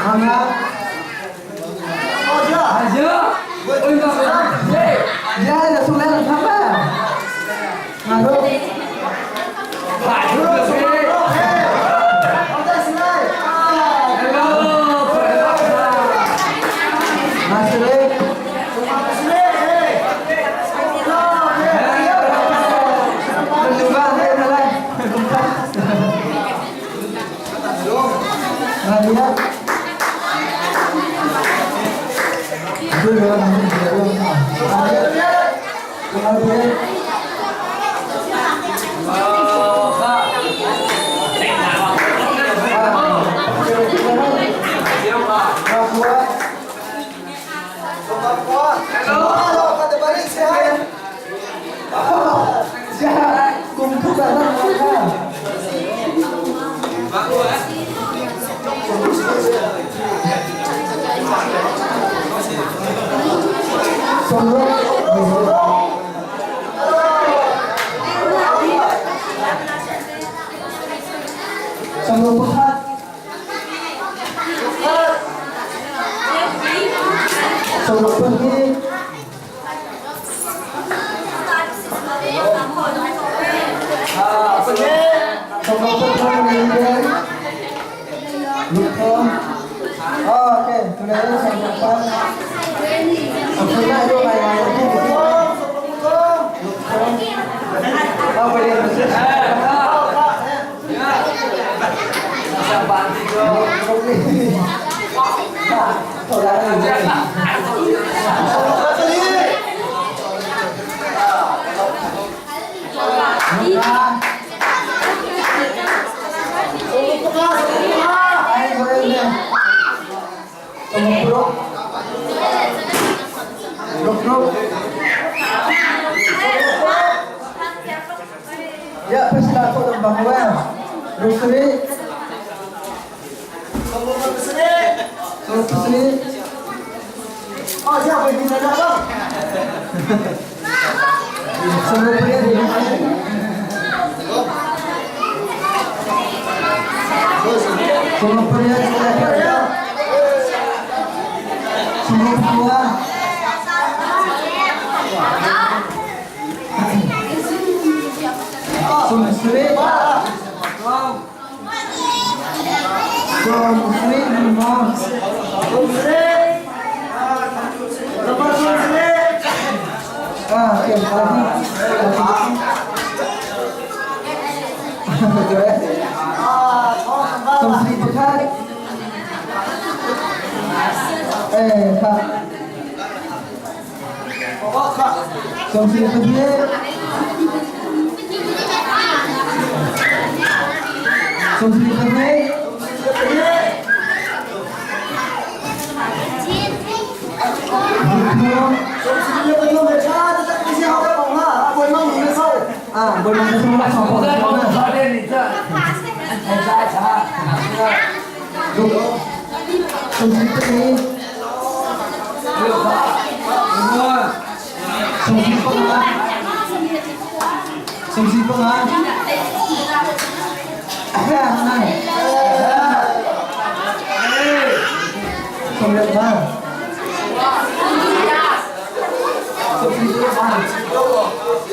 Manga. Ya, ya sudah sama. Ngaruh. Masuk. Sawmruk pakhat. 122. 123. Oh, oke, sudah itu 104. Maksudnya itu kayak Oh, boleh Ya, persilakan Bang Wel. Rusri. Sawmruk pasarih. Oh, siapa yang bisa dalam? 124. 124. 122. 123. 135. Ah, oke, lagi. Lagi. 134. Eh, Kak. 142. 142. Ah, boleh masuk masuk. 142. 145. 145. 145.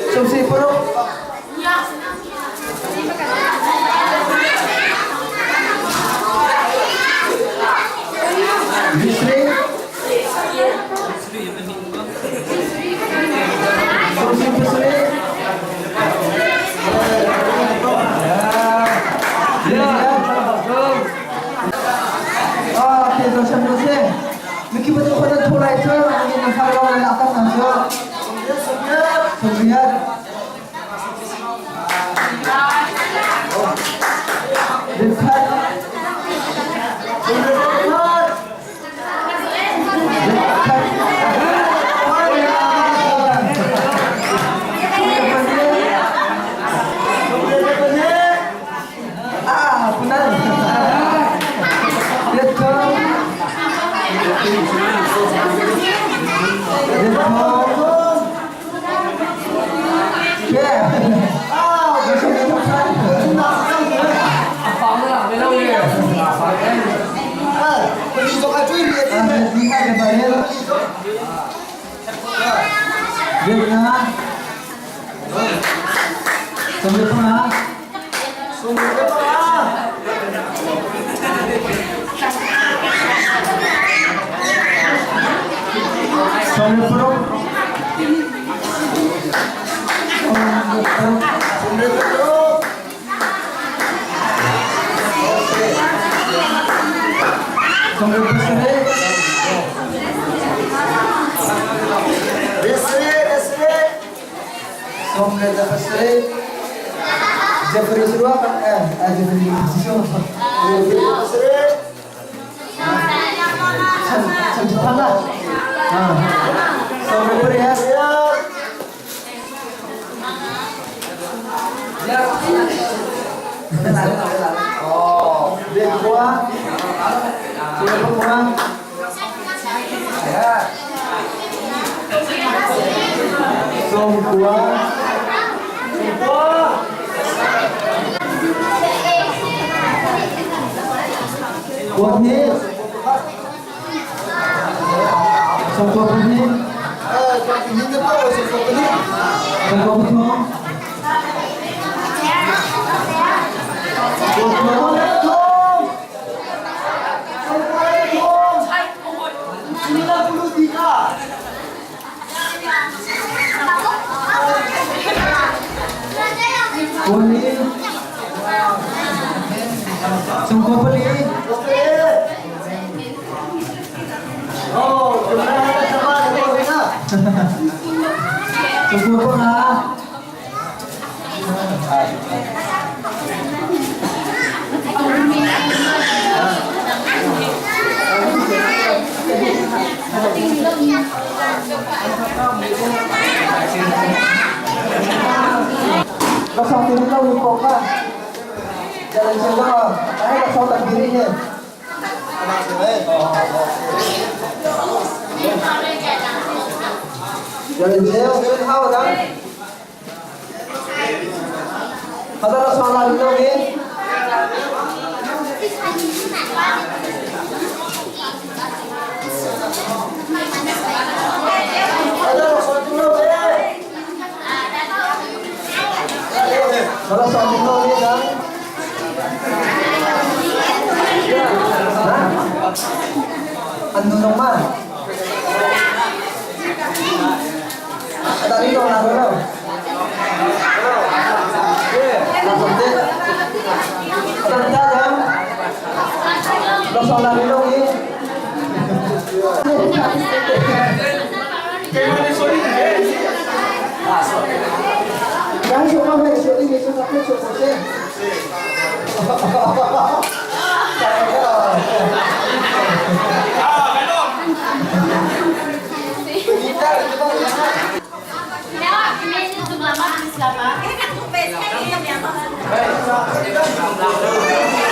146. Bisri. 146. Riat nga. 15. 15. 16. 16. 17. Resri, resri. 17. Jeffrey Surua kan Jeffrey Jeffrey. Chan chan lah. Ah. 18. Oh, Dua. Sudah kurang. 9. 2. 22. 23. 24. 24. Oh, 25. Laksong tinitaw yung poka. Jalan sila. Ay, laksong tagdiri niya. Jalan sila, jalan hawa dah. Kata Rasulullah dulu ni. Kalau soal itu ni dah. Ano naman? Tadi dong nak dulu. Langsung deh. Langsung lari dong ni. Jangan semua mai ini sudah masuk proses.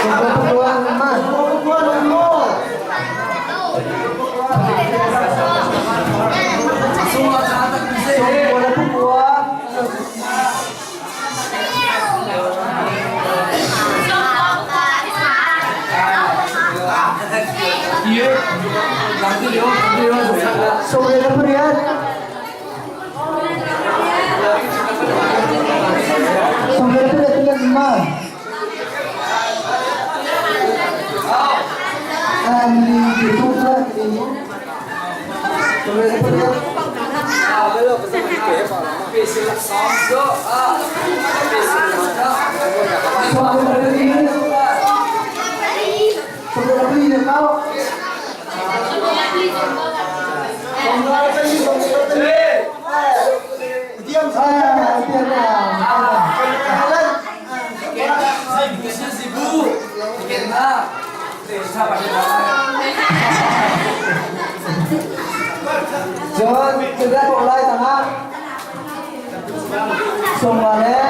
Keperluan mah. Semua Sobre la puriat. Sobre la puriat tinggal lima. Ali itu ini. Sobre la puriat. Sobre la puriat. Diam Ah, diam John, sudah mulai tengah. Somale,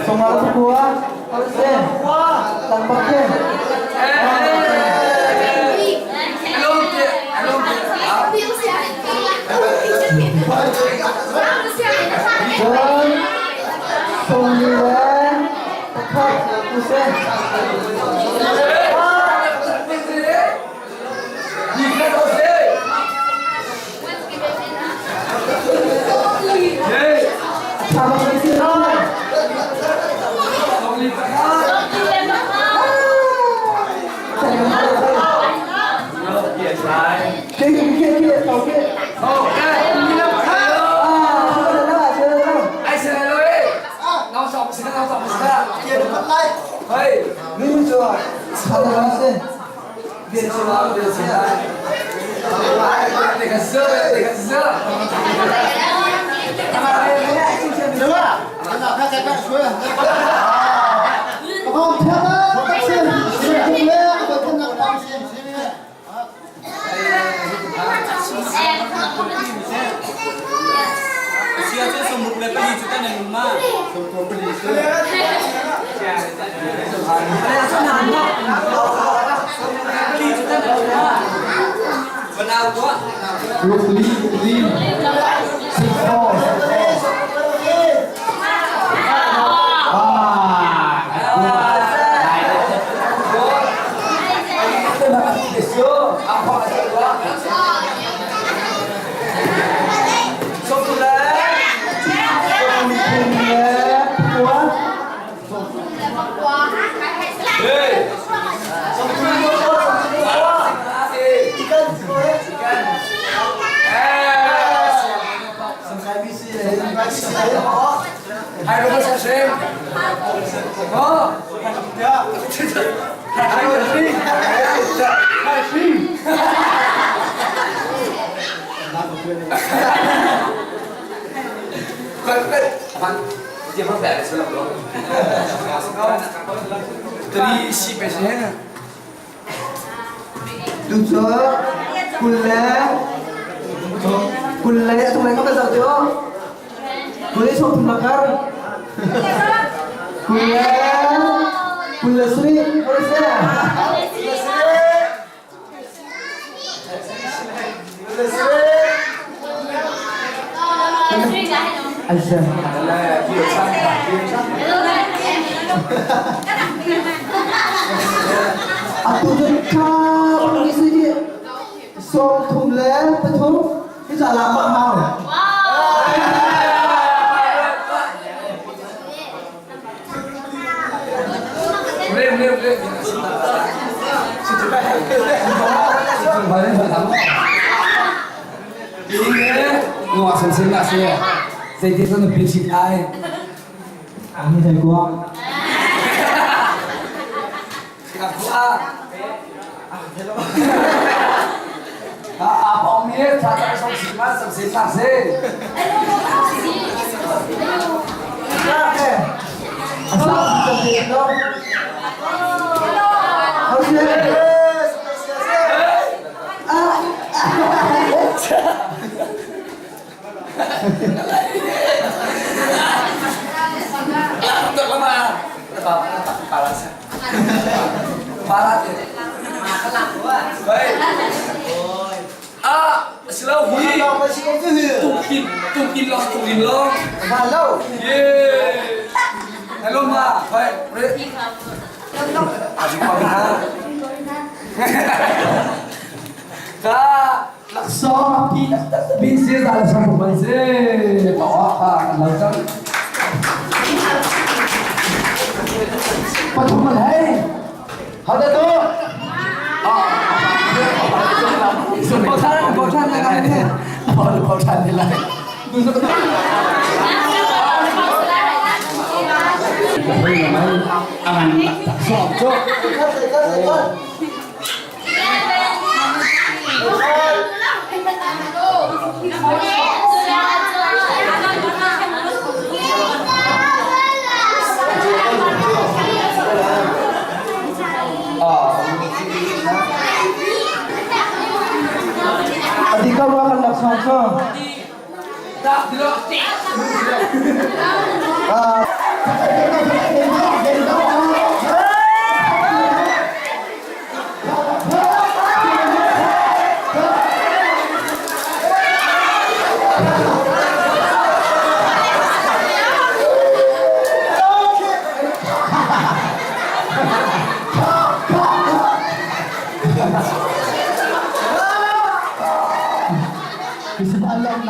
Somale buah, sen, tanpa ken. John, Somile, Tekak, Kusen. khi tàu khi. Ai sẽ lôi. Ngao sọc sẽ ngao sọc sẽ. Hey. Mình cho. Sao đó sẽ. Biết chưa biết chưa. Để cái sữa để cái sữa. Lukli, lukli. 6 4. Tu cho kulle kulle tung lai ka zau tio. Kulle so thum lakar. Kulle kulle sri kulle se. Aisyah. Atu cu tha ni si di som thum le pathum hi za la ma hau. Ani thai kuang. Asa ka dito. How's it? Ah. Adi ka ba kan laksang so? Bismillah,